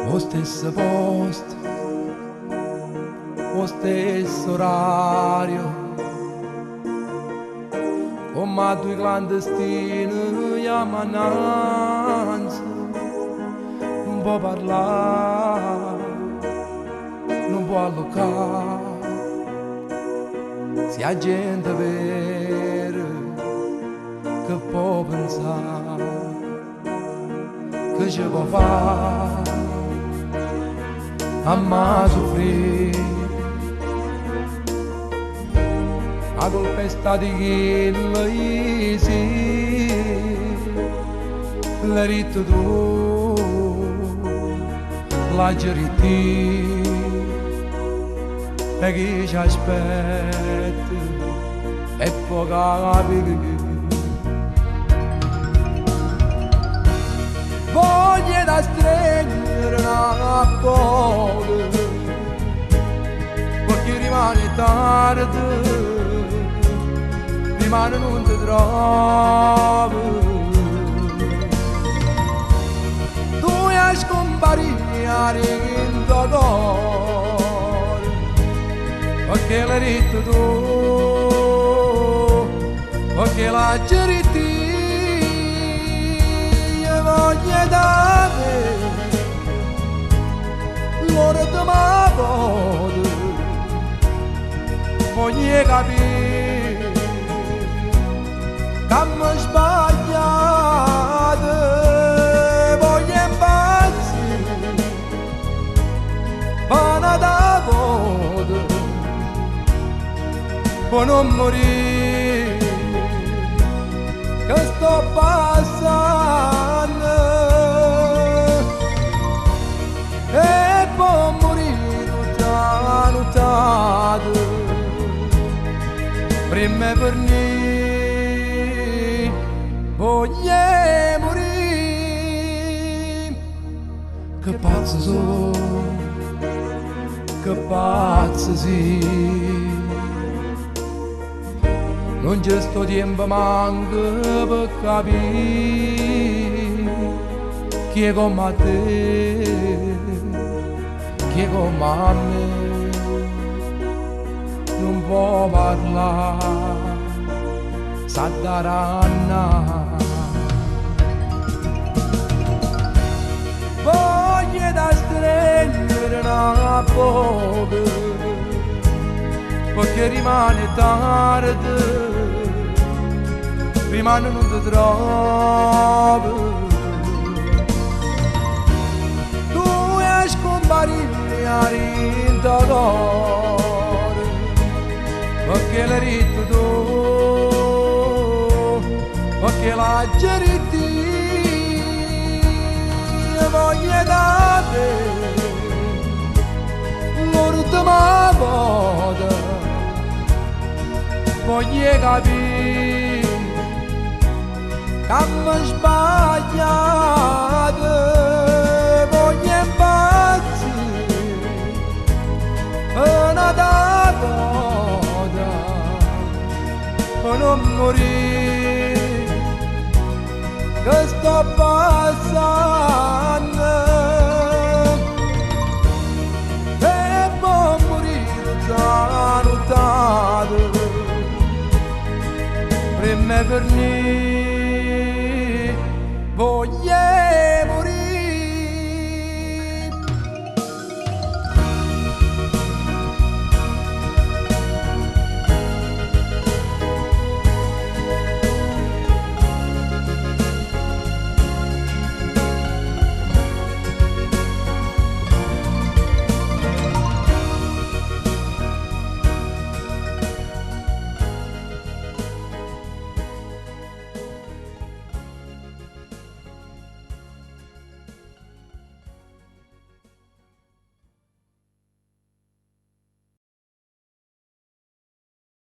'O stesso posto, 'o stesso orario, comm' 'a duje clandestini jammo annanze, nun può parlà, nun può alluccà, si 'a gente vere che po' pensà, che ce po' fa', amma suffrì. 'A colpa è stata 'e chillo, sì, l'hai ditto tu, l'aggio ditto io, e chi ci aspetta e po' capì. Voglia da stregnere 'na poco, perché rimane tardi, rimane non ti trovo. Tu hai scomparire in tuo cuore, perché l'hai detto tu, perché l'hai detto io, voglio da te, l'ultima volta, voglio capire che mi sbagliato, voglio impazzire, ma una volta, per non morire, che sto passando, e poi morire tutta la nottata, prima per me, voglio morire, che pazzo sono, che pazzo sì, non c'è sto tempo manco per capire chi è come te, chi è come me, non può parlare, sa daranna. Voglio da stringere una poco, perché rimane tardi, rimane non ti trovo. Tu hai scomparire in tuo cuore, perché l'hai detto tu, perché l'hai detto io, voglio da te, l'ultima volta, voglio capire che mi sbagliato, voglio impazzire, una volta, per non morire, che sto passando, e poi morire già nottato, prima per me, voglio